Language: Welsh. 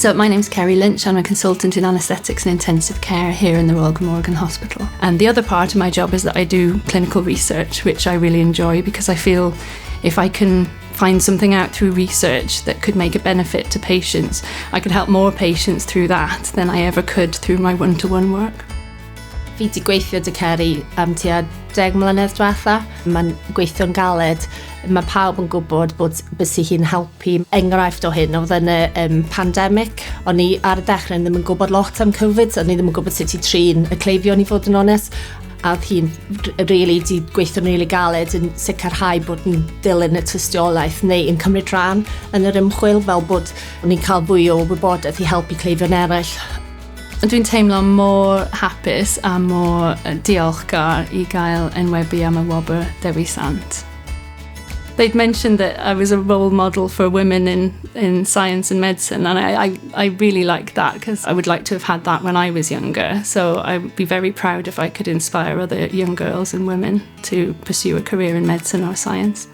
So my name's Kerry Lynch. I'm a consultant in anaesthetics and intensive care here in the Royal Glamorgan Hospital. And the other part of my job is that I do clinical research, which I really enjoy because I feel if I can find something out through research that could make a benefit to patients, I could help more patients through that than I ever could through my one-to-one work. Fi 'di gweithio 'da Kerry am tua 10 mlynedd diwetha. Mae'n gweithio'n galed. Mae pawb yn gwybod bod bysi hi'n helpu. Enghraifft o hyn oedd yn y pandemic. O'n i ar y dechrau ddim yn gwybod lot am Covid, o'n i ddim yn gwybod sut i trin y cleifion, i fod yn onest. A oedd hi'n really 'di gweithio'n really galed yn sicrhau bod yn dilyn y tystiolaeth neu yn cymryd rhan yn yr ymchwil fel bod o'n i'n cael fwy o wybodaeth i helpu cleifion eraill. Dwi'n teimlo mor hapus a mor diolchgar i gael enwebu am y wobr Dewi Sant. They'd mentioned that I was a role model for women in science and medicine, and I really like that because I would like to have had that when I was younger. So I would be very proud if I could inspire other young girls and women to pursue a career in medicine or science.